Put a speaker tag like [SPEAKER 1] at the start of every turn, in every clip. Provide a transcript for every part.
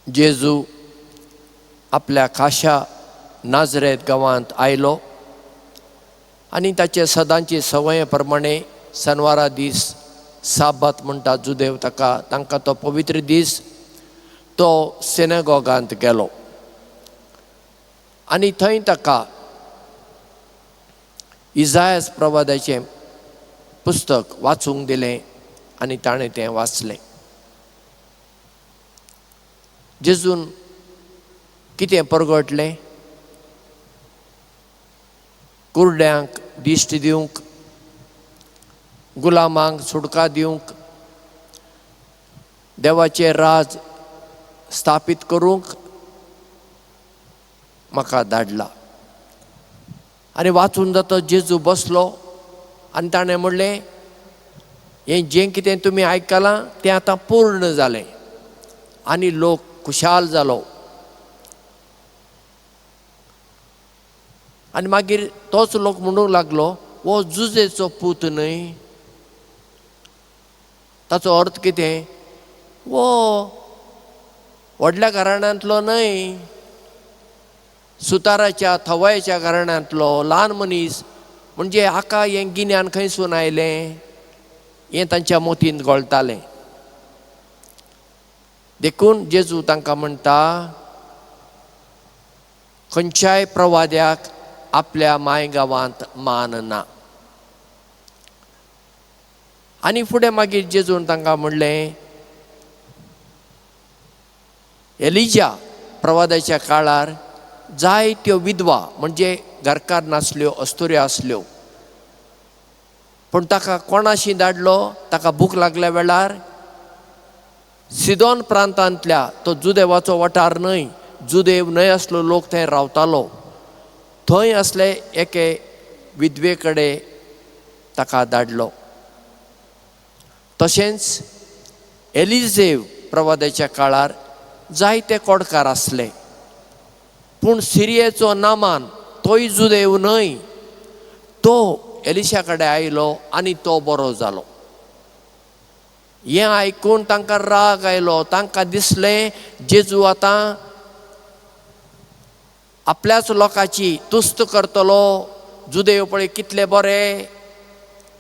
[SPEAKER 1] जेजू आपल्या खाशा नाजरेत गांवांत आयलो आनी ताचे सदांची संवये प्रमाणे सनवारा दीस, साबात म्हणटा जुदेव ताका, तांकां तो पवित्र दीस, तो सिनेगॉगांत गेलो आनी थंय ताका इजायस प्रवादाचें पुस्तक वाचूंक दिलें आनी ताणें तें वाचलें. जेजून कितें परगटलें? कुरड्यांक दिश्ट दिवंक, गुलामांक सुटका दिवंक, देवाचें राज स्थापीत करूंक म्हाका धाडला. आनी वाचून जाता जेजू बसलो आनी ताणें म्हणलें, हें जें कितें तुमी आयकलां तें आतां पूर्ण जालें. आनी लोक खुशाल जालो. आनी मागीर तोच लोक म्हणूंक लागलो, हो जुजेचो पूत न्हय? ताचो अर्थ कितें? हो व्हडल्या घराण्यांतलो न्हय, सुताराच्या थवयाच्या घराण्यांतलो ल्हान मनीस, म्हणजे हाका हें गिन्यान खंयसून आयलें? हें तांच्या मोतींत घोळटालें. देखून जेजू तांकां म्हणटा, खंयच्याय प्रवाद्याक आपल्या माय गांवांत मान ना. आनी फुडें मागीर जेजून तांकां म्हणलें, एलिजा प्रवादाच्या काळार जायत्यो विधवा, म्हणजे घरकार नासल्यो, अस्तुऱ्यो आसल्यो, पूण ताका कोणाशी धाडलो? ताका भूक लागल्या वेळार सिदोन प्रांतांतल्या, तो जुदेवाचो वाठार न्हय, जुदेव न्हय आसलो लोक थंय रावतालो, थंय आसले एके विधवे कडेन ताका धाडलो. तशेंच एलिजेव प्रवादाच्या काळार जायते कोडकार आसले, पूण सिरियेचो नामान, तोय जुदेव न्हय, तो एलिशा कडेन आयलो आनी तो बरो जालो. हें आयकून तांकां राग आयलो. तांकां दिसलें जेजू आतां आपल्याच लोकांची तुस्त करतलो, जुदेव पळय कितले बरे,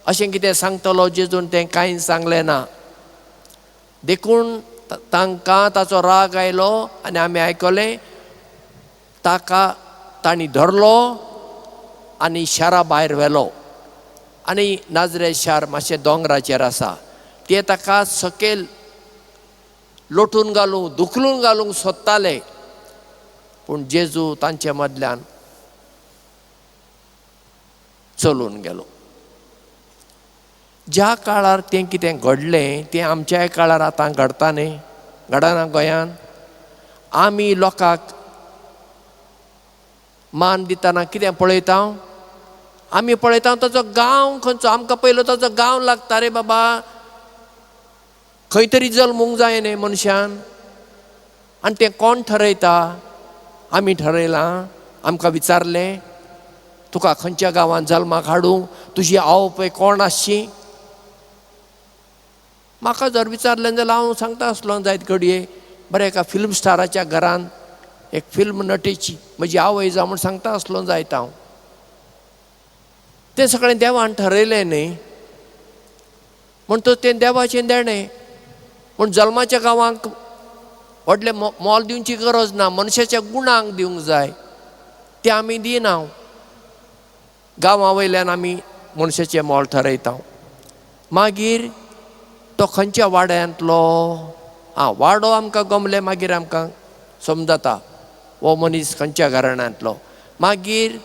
[SPEAKER 1] अशें कितें सांगतलो. जेजून तें कांय सांगलें ना. देखून तांकां ताचो राग आयलो आनी आमी आयकलें ताका तांणी धरलो आनी शारा भायर व्हेलो. आनी नाजरेत शार मातशें दोंगराचेर आसा, ते ताका सकयल लोटून घालूंक, धुकलून घालूंक सोदताले, पूण जेजू तांचे मदल्यान चलून गेलो. ज्या काळार तें कितें घडलें तें आमच्याय काळार आतां घडटा न्ही, घडना गोंयान. आमी लोकांक मान दितना कितें पळयता? आमी पळयता ताचो गांव खंयचो, आमकां पयलो ताचो गांव लागता. रे बाबा, खंय तरी जल्मूंक जाय न्ही मनशान, आनी तें कोण ठरयता? आमी ठरयलां? आमकां विचारलें तुका खंयच्या गांवांत जल्माक हाडूं, तुजी आवय कोण आसची? म्हाका जर विचारलें जाल्यार हांव सांगता आसलो जायत घडये, बरें एका फिल्म स्टाराच्या घरान एक फिल्म नटेची म्हजी आवय जावं म्हूण सांगता आसलो जायत हांव. तें सगळें देवान ठरयलें न्ही, म्हणटच तें देवाचें देणें. पूण जल्माच्या गांवांक व्हडलें मोल दिवची गरज ना, मनशाच्या गुणांक दिवंक जाय, तें आमी दिना. गांवां वयल्यान आमी मनशाचें मोल ठरयता. मागीर तो खंयच्या वाड्यांतलो, आं वाडो आमकां गमले मागीर आमकां समजता हो मनीस खंयच्या घराण्यांतलो. मागीर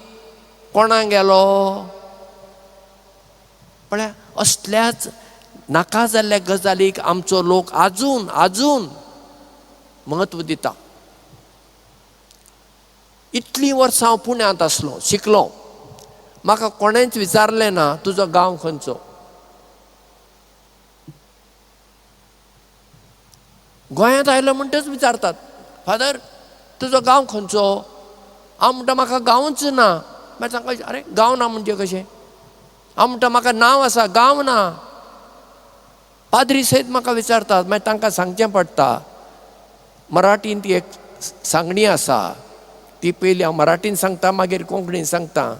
[SPEAKER 1] कोणाक गेलो पळया, असल्याच नाका जाल्ल्या गजालीक आमचो लोक आजून आजून म्हत्व दिता. इतलीं वर्सां हांव पुण्यांत आसलो, शिकलो, म्हाका कोणेंच विचारलें ना तुजो गांव खंयचो. गोंयांत आयलो म्हणटच विचारतात, फादर तुजो गांव खंयचो? हांव म्हणटा म्हाका गांवच ना. मागीर तांकां, अरे गांव ना म्हणजे कशें? हांव म्हणटा म्हाका नांव आसा, गांव ना. पाद्री सयत म्हाका विचारतात, मागीर तांकां सांगचें पडटा मराठींत एक सांगणी आसा, ती पयली हांव मराठीन सांगता, मागीर कोंकणीन सांगता.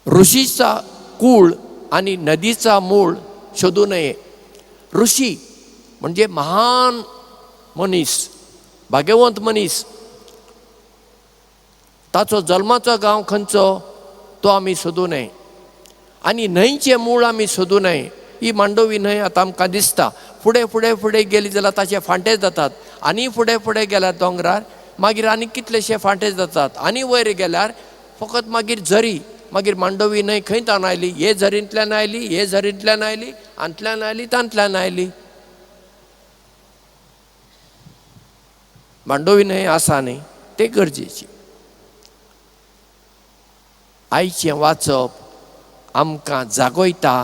[SPEAKER 1] ऋषीचा कूळ आनी नदीचा मूळ शोधू नये. ऋषी म्हणजे महान मनीस, भाग्यवंत मनीस. ताचो जल्माचो गांव खंयचो तो आमी सोदू नये आनी न्हंयचें मूळ आमी सोदू नये. ही मांडवी न्हंय आतां आमकां दिसता, फुडें फुडें फुडें गेली जाल्यार ताचे फांटे जातात, आनी फुडें फुडें गेल्यार दोंगरार मागीर आनी कितलेशे फांटे जातात, आनी वयर गेल्यार फकत मागीर झरी. मागीर मांडवी न्हंय खंय तावन आयली? हे झरींतल्यान आयली, हे झरींतल्यान आयली, हांतल्यान आयली, तांतल्यान आयली. मांडवी न्हंय आसा न्ही, तें गरजेचें. आयचें वाचप आमकां जागयता.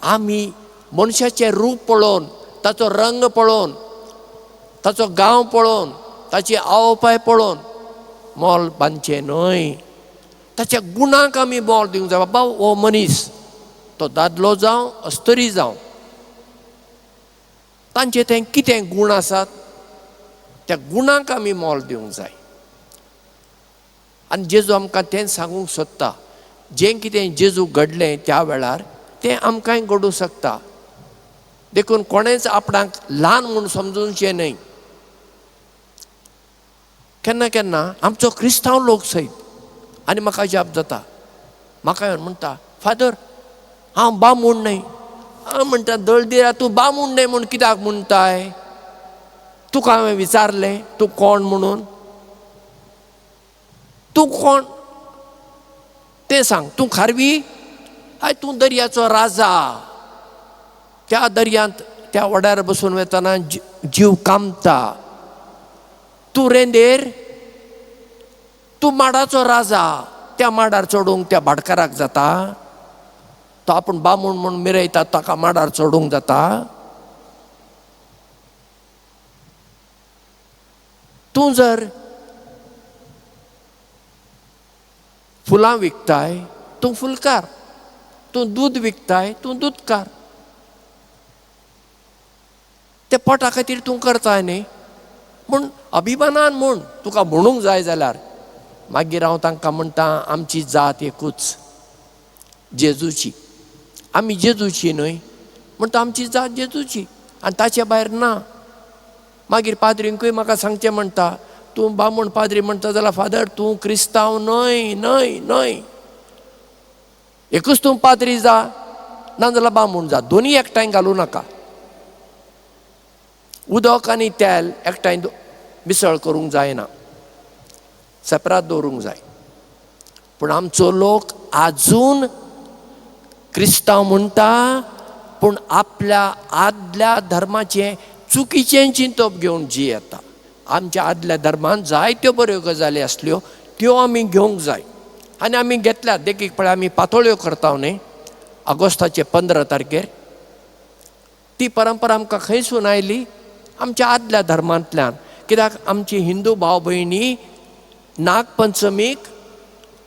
[SPEAKER 1] आमी मनशाचें रूप पळोवन, ताचो रंग पळोवन, ताचो गांव पळोवन, ताची आवपाय पळोवन मोल बांदचें न्हय. ताच्या गुणांक आमी मोल दिवंक जाय. बाबा हो मनीस, तो दादलो जावं अस्तरी जावं, तांचे तें कितें गूण आसात त्या गुणांक आमी मोल दिवंक जाय. आनी जेजू आमकां तें सांगूंक सोदता. जें कितें जेजू घडलें त्या वेळार तें आमकांय घडूंक शकता. देखून कोणेंच आपणाक ल्हान म्हूण समजूचें न्हय. केन्ना केन्ना आमचो क्रिस्तांव लोक सयत आनी म्हाका जाप जाता, म्हाका येवन म्हणटा, फादर हांव बामूण न्हय. हांव म्हणटा, दळदिरा तूं बामूण न्हय म्हूण कित्याक म्हणटाय? तुका हांवें विचारलें तूं कोण म्हणून? तूं कोण तें सांग. तूं खारवी? हय, तूं दर्याचो राजा. त्या दर्यांत त्या वड्यार बसून वतना जीव कामता. तूं रेंदेर? तूं माडाचो राजा. त्या माडार चडूंक त्या भाटकाराक जाता? तो आपूण बामूण म्हूण मिरयता ताका माडार चडूंक जाता? तूं जर फुलां विकताय तूं फुलकार, तूं दूद विकताय तूं दूदकार. ते पोटा खातीर तूं करताय न्ही, म्हूण अभिमानान म्हूण तुका म्हणूंक जाय जाल्यार मागीर हांव तांकां म्हणटा, आमची जात एकूच, जेजूची. आमी जेजूची न्हय म्हणटा, आमची जात जेजूची आनी ताचे भायर ना. मागीर पाद्रींकूय म्हाका सांगचें म्हणटा, तूं बामूण पाद्री म्हणटा जाल्यार फादर तूं क्रिस्तांव न्हय, न्हय न्हय. एकूच तूं पाद्री जा, ना जाल्यार बामूण जा, दोनूय एकठांय घालूं नाका. उदक आनी तेल एकठांय मिसळ करूंक जायना, सेपरात दवरूंक जाय. पूण आमचो लोक आजून क्रिस्तांव म्हणटा, पूण आपल्या आदल्या धर्माचें चुकीचें चिंतप घेवन जियेता. आमच्या आदल्या धर्मान जायत्यो बऱ्यो गजाली आसल्यो, त्यो आमी घेवंक जाय आनी आमी घेतल्यात. देखीक पळय, आमी पातोळ्यो करता न्ही ऑगस्टाचे 15 तारखेर, ती परंपरा आमकां खंयसून आयली? आमच्या आदल्या धर्मांतल्यान. कित्याक आमची हिंदू भाव भयणी नागपंचमीक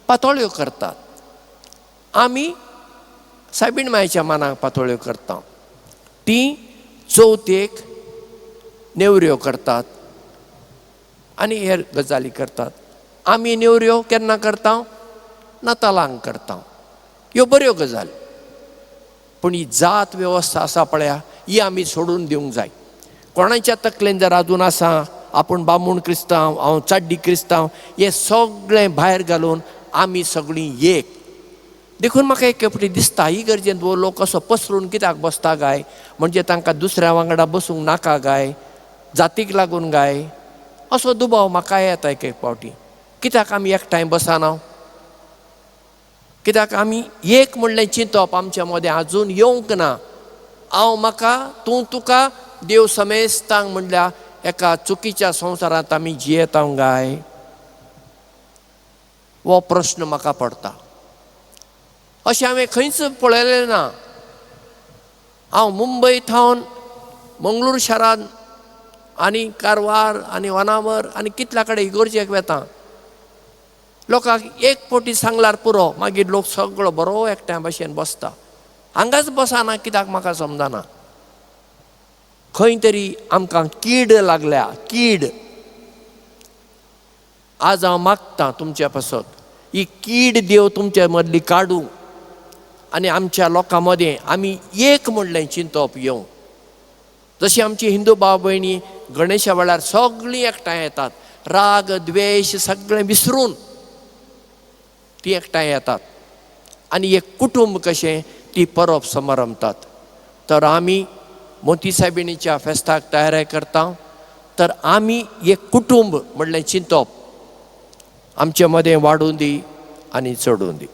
[SPEAKER 1] पातोळ्यो करतात, आमी सायबीण मायच्या मानाक पातोळ्यो करता, ती चवथेक नेवऱ्यो करतात आनी हेर गजाली करतात. आमी नेवऱ्यो केन्ना करता? नातालांक करता. ह्यो बऱ्यो गजाली, पूण ही जात वेवस्था आसा पळया, ही आमी सोडून दिवंक जाय. कोणाच्या तकलेन जर आजून आसा आपूण बामूण क्रिस्तांव, हांव चाड्डी क्रिस्तांव, हें सगळें भायर घालून आमी सगळीं एक. देखून म्हाका एक फावटी दिसता, ही गरजेन हो लोक असो पसरून कित्याक बसता काय? म्हणजे तांकां दुसऱ्या वांगडा बसूंक नाका काय? जातीक लागून काय? असो दुबाव म्हाका येता एक एक फावटी. कित्याक आमी एकठांय बसना? कित्याक आमी एक म्हणलें चिंतप आमच्या मदें आजून येवंक ना. हांव म्हाका, तूं तुका, देव समेस्तांक म्हणल्या एका चुकीच्या संवसारांत आमी जियेता काय? हो प्रश्न म्हाका पडटा. अशें हांवें खंयच पळयलें ना. हांव मुंबय थावन मंगळूर शारांत आनी कारवार आनी वानावर आनी कितल्या कडेन इगोर्जेक वेता, लोकांक एक फावटी सांगल्यार पुरो, मागीर लोक सगळो बरो एकट्या भशेन बसता. हांगाच बसना कित्याक म्हाका समजना. खंय तरी आमकां कीड लागल्या, कीड. आज हांव मागतां तुमच्या पासत, ही कीड देव तुमच्या मदली काडूं आनी आमच्या लोकां मदें आमी एक म्हणलें चिंतप येवं. जशी आमची हिंदू भाव भयणी गणेशा वेळार सगळीं एकठांय येतात, राग द्वेश सगळें विसरून ती एकठांय येतात आनी एक कुटुंब कशें ती परब समारंभतात. तर आमी मोती सायबिणीच्या फेस्ताक तयारी करता, तर आमी एक कुटुंब म्हणलें चिंतप आमचे मदें वाडूं दी आनी चडूं दी.